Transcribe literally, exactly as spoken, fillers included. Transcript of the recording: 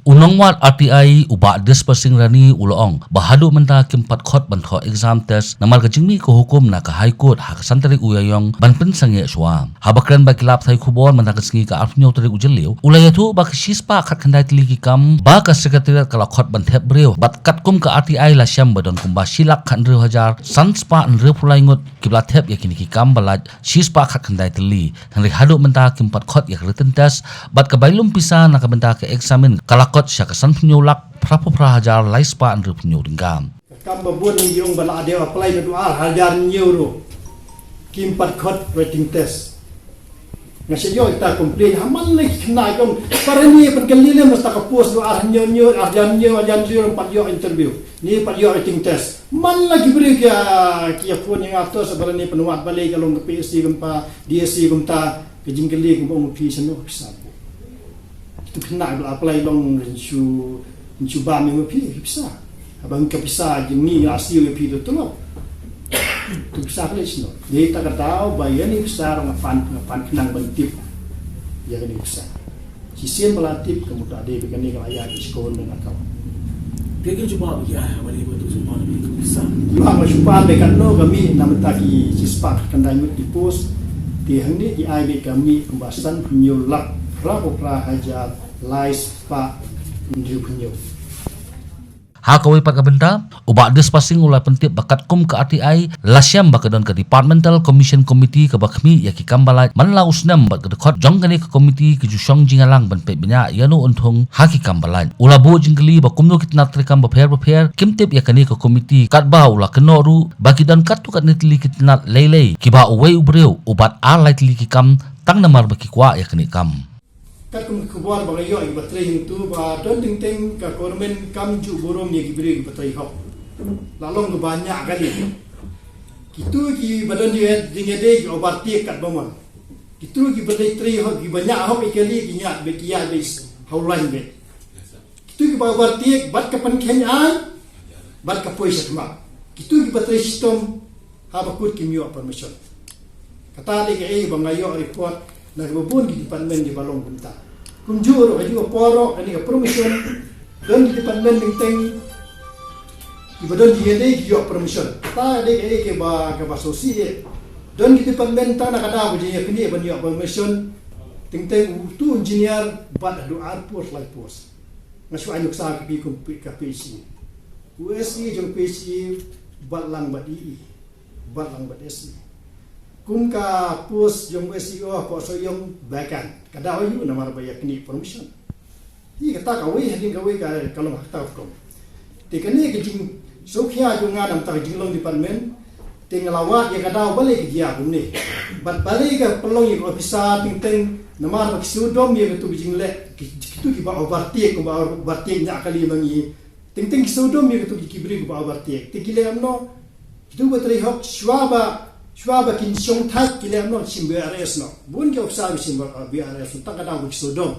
U nongwad R T I u Bah Dispasing Rani u la ong ba haduh mynta kim pat khot ban thoh exam test namar ka jingmih ka hukum na ka High Court ha ka san tarik u Ïaïong ban pynsangeh shuwa. Haba kren bad ki lad pathai khubor mynta ka sngi ka arphew tarik u Jylliew, u la ïathuh ba ka shispah khatkhyndai tylli ki kam ba ka Secretariat ka la khot ban thep briew bad katkum ka R T I la shem ba don kumba shi lak khathynriew hajar san spah hynriewphew lai ngut kiba la thep ïa kine ki kam ba lait shispah khatkhyndai tylli. Hynrei haduh mynta kim pat khot ïa ka written test bad ka bai lum pisa na ka bynta ka eksamin ka la kot sha ka sanphew lak phraphew phra hajar lai spah hynriewphew tyngka. Ka kam ba bun ngi ong ba la dei apply na dua ar hajar hynñiew ruh kim pat khot written test. Nga shu ïoh ita complain ha man la ki khynnah ki ong para ni pat kali le masta ka post dua ar hynñiew hynñiew ar hajar hynñiew hajar hynñiew pat ïoh interview ni pat ïoh written test. Man la ki briew ki ki ïa phone ïa nga to sa para ni pynwad balei ka long ka P S C kumta D S C kumta. Ka jingkylli kumba ong phi shano pisa. Kitu khynnah ba la apply long rin shu rin shu bam ïa phi pisa. Haba ka pisa jingni nga siew ïa phi tu tulop. Tu pisa kali shano. Dei ta ka daw ba ïa ni pisa nga pan nga pan khnang ban tip. Ïa ni pisa. Shisien ba la tip ka mut dei ba kane ka la ïa ki shkor na ka. Te kin jubab ïa ba ni ba tu jubab ni tu pisa. Ba ma shu pan be katno ka mih na mynta ki shispah khatkhyndai ngut ki post. Te hangne ki ai be ka mih kumba sanphew lak phraphew phra hajar lai spah hynriewphew. Ha kawei pat ka bynta, u Bah Dispasing u la pyntip ba katkum ka R T I la shem ba ka don ka Departmental Commission Committee kaba khmih ïa ki kam ba lait man la u snem bad ka dkhot jong kane ka committee ka ju shong jingïalang ban peit bniah ïa no un thung ha ki kam ba lait. U la buh jingkylli ba kumno ki tnat treikam bapher bapher kim tip ïa kane ka committee katba u la kynnoh ruh ba ki don katto katne tylli ki tnat lei lei kiba uwei u briew u bat ar lai tylli ki kam tang namar ba ki kwah ïa kane ka kam. Katkum ka khubor ba nga ïoh ïa ki ba trei hangtu ba don teng teng ka government kam ju burom ïa ki briew ki ba trei hok. La long kaba ñiah kali. Kitu ki ba don jingïadei ki overtake katba mon. Kitu ki ba trei hok ki ba ñiah hok ïa kali ki ñiah be ki ïa be hawlain be. Kitu ki ba overtake bad ka pynkheiñ aiñ bad ka poi sha khmat. Kitu ki ba trei shitom haba kut kim ïoh permission. Kata dei kaei ba nga ïoh report na kiba bun ki department kiba long kumta. Kumjuh ruh ha juh ka por ruh kane ka permission don ki department teng teng kiba don jingïadei ki ïoh permission. Kata dei kaei kaba kaba sngewsih. Don ki department tang na ka daw ba jingïakynduh ban ïoh permission teng teng utu engineer bad haduh ar post lai post. Nga shu ai nuksa ka pi kum ka P H E. U S E jong P H E bad lang bad E E. Bad lang bad S E. Kum ka post jong S E O ha Phohsohiong vacant. Ka daw aïu namar ba ïa kane permission. Hi kata kawei hadien kawei ka ka long ha kata ka rukom. Te kane ka jingsngewkhia jong nga na ka bynta ka jinglong department. Te nga la wad ïa ka daw balei ka jia kumne. Bad balei ka pynlong ïa ka officer teng teng namar ba ki sngewdom ïa katu ka jingleh ki kitu kiba overtake kiba overtake ñiah kali ma ngi. Teng teng ki sngewdom ïa katu ki briew kiba overtake. Te ki leh kumno. Kitu ba trei hok shuwa ba shuwa ba kin shong thait ki leh kumno shim B R S noh. Bun ki officer ba shim B R S tang ka daw ba ki sngewdom.